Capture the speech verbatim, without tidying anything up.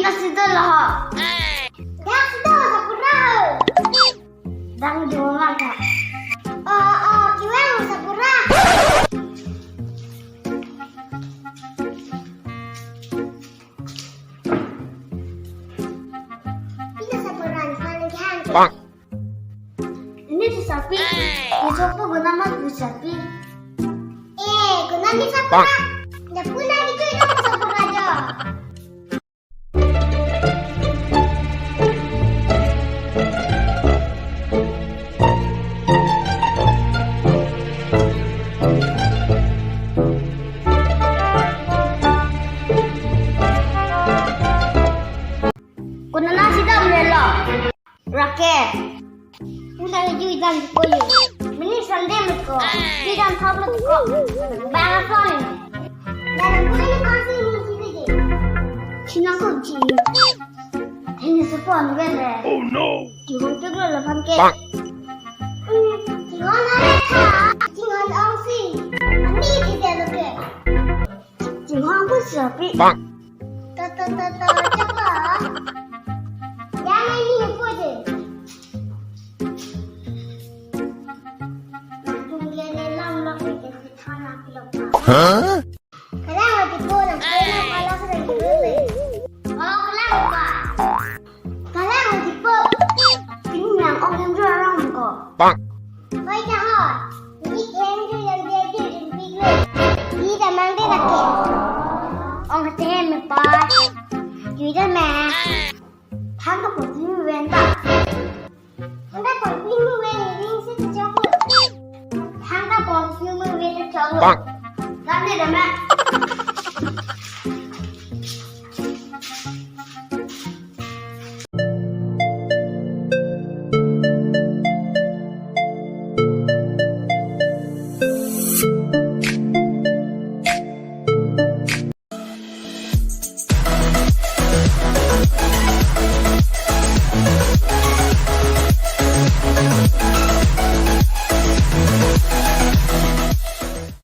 Dak si dolo ho. Dak si dolo sapura ho. Dang jual ka. Oh, oh, kiwang sapura. Pila sapura ni paling kehang. Ini si Sarpi. Isok po guna mas si Sarpi. Eh, guna ni sapura. Nya puna gitu itu sapura jo. Konat nangchedam relo? Rakesh. Udah jui dan koyo. Mini Sunday meko. Jui dan thom meko. Bang apa ni? Dan aku ini kasih ini sini je. Sini aku ji. Ini sepon bele. Oh no. Jihon tu dulu lapan ke. Hmm, jihon ada kah? Jihon ong si. Ani kita lo ke. Jihon aku siapi. To, to, to, to, coba. Jangan ini aku je. Langsung dia ni lam lam ni ke sana pilok. Hah? Kalang lagi po na, kalang kalang sa lagi po. Oh, kalang pa. Kalang lagi po. Ini yang ong yang jual orang ko. Hoi ta ho. Ini keng tu yang dia dia yang big le. Di tamang dia lagi. Ong kete me pa. Jui ta me. Thang ta po di me ven ta. Thang ta po di me ven ni ring si ta chok. Thang ta po di me ven ta chok. Kan dia ta me.